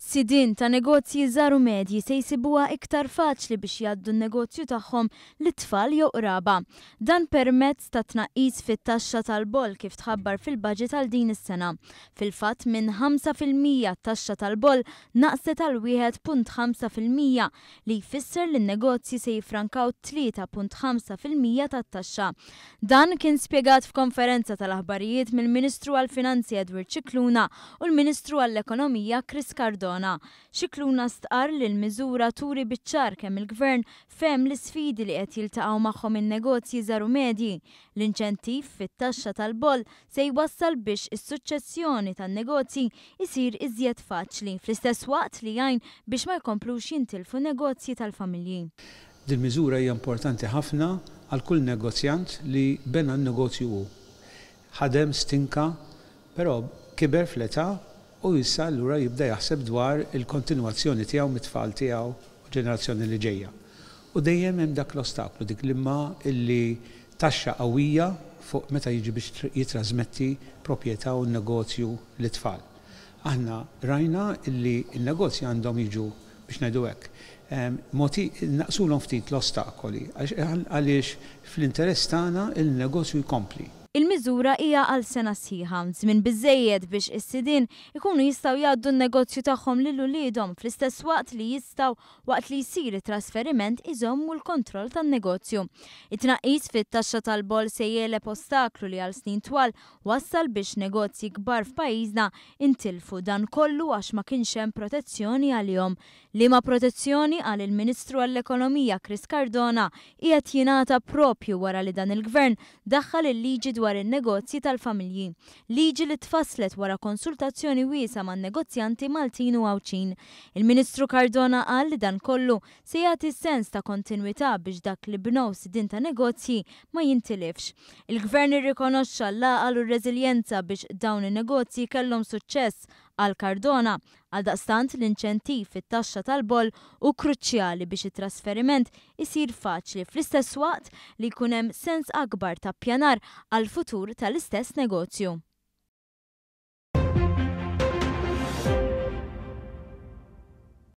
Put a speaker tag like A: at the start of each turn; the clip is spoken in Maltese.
A: Sidien ta' negozji żgħar u medji se jsibuha iktar faċli biex jgħaddu n-negozju tagħhom lit-tfal jew qraba. Dan permezz ta' tnaqqis fit-taxxa tal-boll kif tħabbar fil-budget għal din is-sena. Fil-fatt minn 5% t-taxxa tal-boll naqset għal 1.5% li jfisser li n-negozji se jiffrankaw 3.5% tat-taxxa. Dan kien spjegat f'konferenza tal-aħbarijiet mill-Ministru għall-Finanzi Edward Scicluna u l-Ministru għall-Ekonomija Chris Cardona. Scicluna stqarr li l-miżura turi biċ-ċar kemm il-Gvern fehem l-isfidi li qed jiltaqgħu magħhom in-negozji żgħar u medji. L-inċentiv fit-taxxa tal-boll se jwassal biex is-suċċessjoni tan-negozji jsir iżjed faċli, fl-istess waqt li jgħin biex ma jkomplux jintilfu negozji tal-familji.
B: Dil-miżura hija importanti ħafna għal kull negozjant li bena n-negozju hu. Ħadem, stinka, però kiber fl-età u issa allura jibda jaħseb dwar il-kontinwazzjoni tiegħu mit-tfal tiegħu u ġenerazzjoni li ġejja. U dejjem hemm dak l-ostaklu, dik l-imma illi taxxa qawwija fuq meta jiġi biex jittrażmetti proprjetà u n-negozju lit-tfal. Aħna rajna illi n-negozji għandhom jiġu, biex ngħidu hekk, mogħti, nnaqqsulhom ftit l-ostakoli għaliex fl-interess tagħna il-negozju jkompli.
A: Il-miżura hija għal sena sħiħa, żmien biżżejjed biex is-sidien ikunu jistgħu jgħaddu n-negozju tagħhom lil uliedhom fl-istess waqt li jistgħu waqt li jsir it-trasferiment iżommu l-kontroll tan-negozju. It-tnaqqis fit-taxxa tal-boll se jegħleb ostaklu li għal snin twal wassal biex negozji kbar f'pajjiżna intilfu dan kollu għax ma kienx hemm protezzjoni għalihom. Liema protezzjoni, qal il-Ministru għall-Ekonomija Chris Cardona, qiegħed jingħata proprju wara li dan il-Gvern daħħal il-liġi dwar in-negozji tal-familji. Liġi li tfasslet wara konsultazzjoni wiesgħa man-negozjanti Maltin u Għawdxin. Il-Ministru Cardona qal li dan kollu se jagħti sens ta' kontinwità biex dak li bnew sidien ta' negozji ma jintilifx. Il-Gvern irrikonoxxa l-għaqal u r-reżiljenza biex dawn in-negozji kellhom suċċess, qal Cardona. Għaldaqstant l-inċentiv fit-taxxa tal-boll hu kruċjali biex it-trasferiment isir faċli fl-istess waqt li jkun hemm sens akbar ta' ppjanar għall-futur tal-istess negozju.